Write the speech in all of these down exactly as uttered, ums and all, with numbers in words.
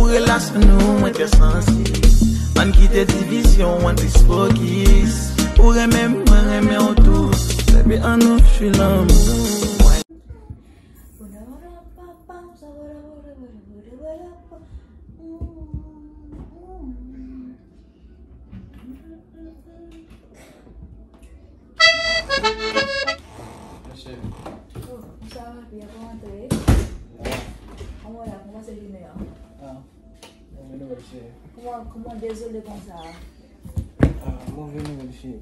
Relasyon nou, mwen trè sansib. Ann kite divizyon, ann plis fokis. Ou renmen m, mwen renmen w tou. Baby, ann ofri lanmou. Mesye. Oh, sa va, Pierre, kòman w ye? Kòman w ye? Kòman se jounen an? Ah, move nouvèl, cheri. Kòman, kòman dezole konsa? Ah, move nouvèl, cheri.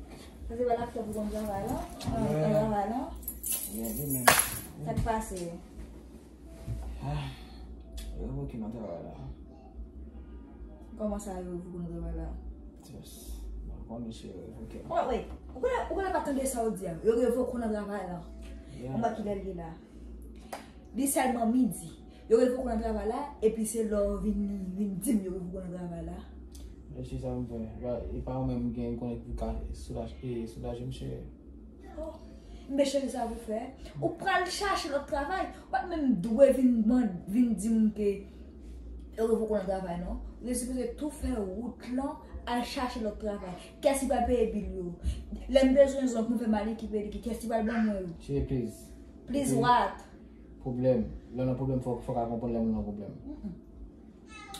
Sa se pa l ap fè pou konn travay la? Ah, travay la? Yeah, li menm. Sa k pase? Ah, yo revoke nan travay la. Kòman sa yo revoke nan travay la? Just, mwen konnen se yo revoke. Wait, wait. Ou konnen, ou konnen pa tande sa w di a. Yo revoke w nan travay la. Yeah. Ou wè kilè l ye la. Li sèlman midi. Yo revoke w nan travay la, epi se lè w vin, vin di m yo revoke w nan travay la. Mesye, sa m fè. E pa ou menm m gen konnen ki ka soulaj-, e, soulaje m, cheri. Oh, men cheri, sa pou fè. Ou pral chache lòt travay. Ou pa t menm dwe vin mand-, vin di m ke yo revoke w nan travay, non. Ou te sipoze tou fè wout lan, al chache lòt travay. Kiyès ki pral peye bil yo? Lè m bezwen zòn pou m fè manikì pedikì, kiyès ki pral ban mwen yo? Cheri, please. Please what? Pwoblèm. Lè w nan pwoblèm, fò, fò w ka konprann lè moun nan pwoblèm. Mm-mm.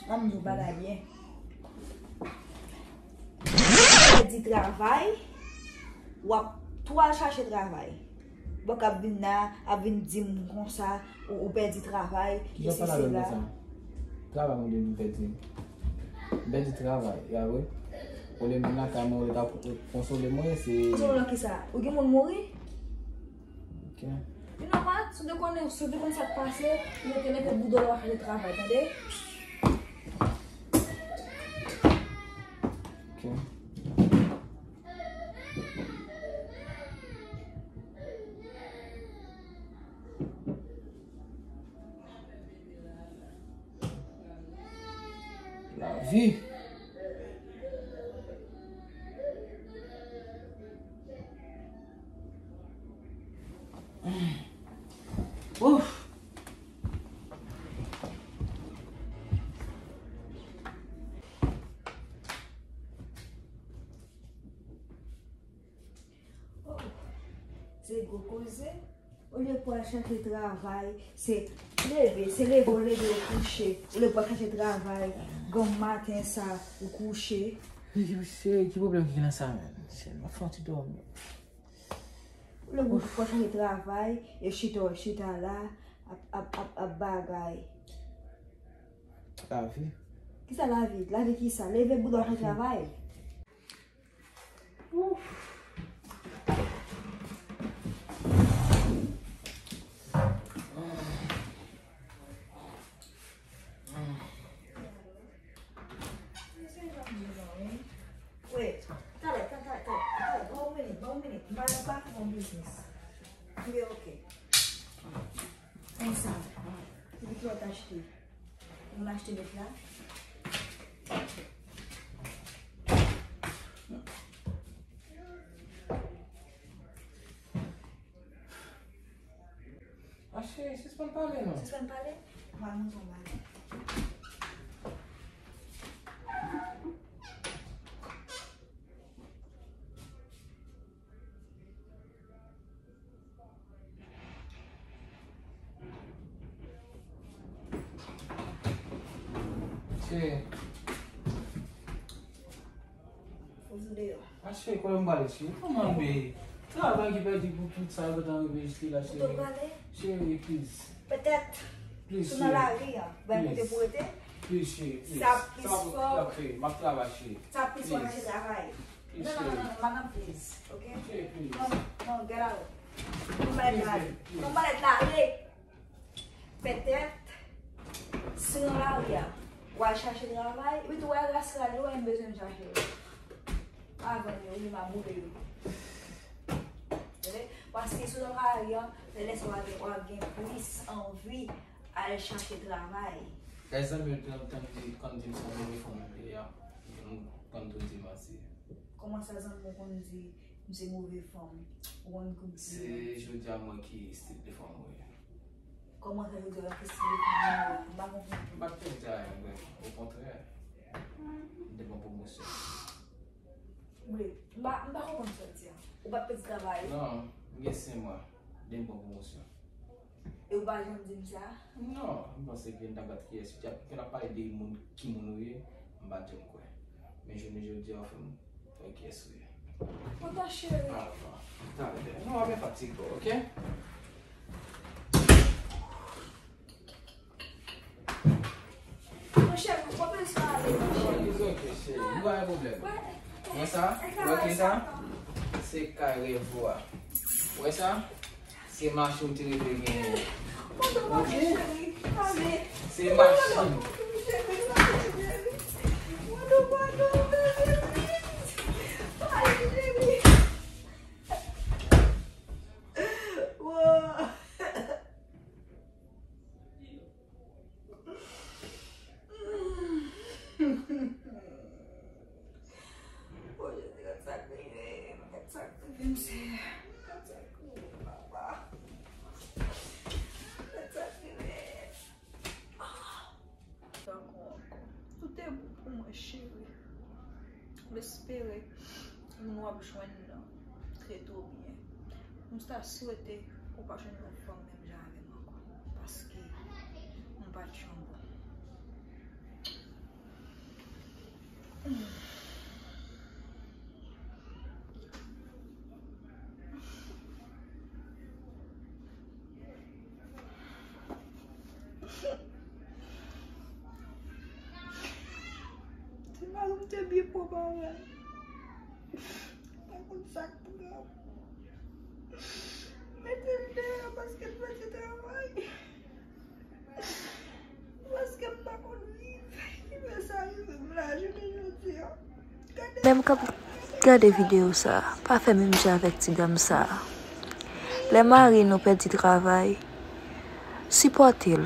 An m di w bagay byen. Pèdi travay, w ap tou al chache travay. Bòk ap vin la, ap vin di m konsa, ou, ou pèdi travay, e se sela. Travay mwen vin pèdi. M pèdi travay, e apre? Olye m vin lakay mwen, olye ta konsole mwen, se. Konsole w nan kisa? Ou gen moun mouri? Ok. You know what? Si w te konnen, si w te konn sa k pase, ou te mete bouda w al chache travay, tande? Ok. Lavi. Ouf. Oh, se gwo koze. Olye pou al chache travay, se leve, se leve w leve ou kouche. Olye pou al chache travay, granm maten sa, ou kouche. Ki, ki, ki pwoblèm ki gen nan sa, menn? Shit, m ap fè yon ti dòmi. Olye pou, pou al chache travay, e chita, chita la, ap, ap, ap, ap bagay. Lavi. Kisa lavi? Lavi kisa? Leve bouda w al chache travay. Wait, talè, talè, talè, talè, ban m yon minit, ban m yon minit. M pa, m pa fè yon biznis. Li oke. Konsa, ki lòt achte? Moun achte lòt la. A cheri, sispann pale non. Sispann pale? Mwen, mwen, mwen, mwen. Cheri. Poze deyò. A cheri, kote m prale, cheri? Kòman m ye? Travay ki pèdi pou tout sa yo gentan rive jis la, cheri. Kote w prale? Cheri, please. Petèt. Please, cheri. Si w nan lari a, bay kote pou rete. Please, cheri, please. Sa plis fò. Ok, m ap travay, cheri. Sa plis fò chache travay. Non, non, non, non, non, madanm, please, ok? Non, non, get out. Mwen pa lèt la ale. Mwen pa lèt la ale. Petèt, si w nan lari a, w al chache travay, epi tou w al ras rad yo, w bezwen chache yo. Avan yo, wi, m ap boule yo. Tande? Paske si w nan lari a, se lè sa w ap gen, w ap gen plis anvi al chache travay. Kay zanmi yo te konn di, konn di m se yon move fanm mwen ye a. Yo konn tou di m sa. Kòman sa zanmi w konn di m se move fanm? Ou konn kou di. Se jodi a m wè ki stil de fanm ou ye. Kòman sa yo di w la fè si de kòman yo, m pa konprann. M pa t pèdi ayen, mwen. Okontrè, m te pran pwomosyon. Wi, m pa, m pa konprann sa w di a. Ou pa t pèdi travay ou? Non, m gen senk mwa depi m pran pwomosyon. E ou pa janm di m sa? Non, m panse ke n t ap bat kiyès. Ou t ap, ke n ap pale de moun, ki moun ou ye, m pa t janm kwè. Men jounen jodi a, w fè m wè kiyès ou ye. Tonton cheri. Avan. Talè. Non, w ap fatige w, oke? Monchè, ou pa bezwen ale, monchè. It's ok, cheri. M pa gen pwoblèm. Wè sa? Wè ki sa? Se kay rèv ou a. Wè sa? Se machin ou te reve genyen. Ok? Se machin. O Jezi, gad sa k rive m, gad sa k rive m, Senyè. Gad sa k rive m, papa. Gad sa k rive m. Ankò, ankò. Tout te bon pou mwen, cheri. M espere moun w ap jwenn nan trete w byen. M ta swete ou pa jwenn yon fanm menm jan avè m ankò. Paske m pa t janm bon. Ti mari m te byen pwòp avè l. Pa konn sa k pran. Mete l deyò paske l pèdi travay. Paske m pa konn viv. Ki fè sa rive m la jounen jodi a. Lè m k ap gade videyo sa, pa fè menm jan avèk ti dam sa. Lè mari nou pèdi travay, sipòte l.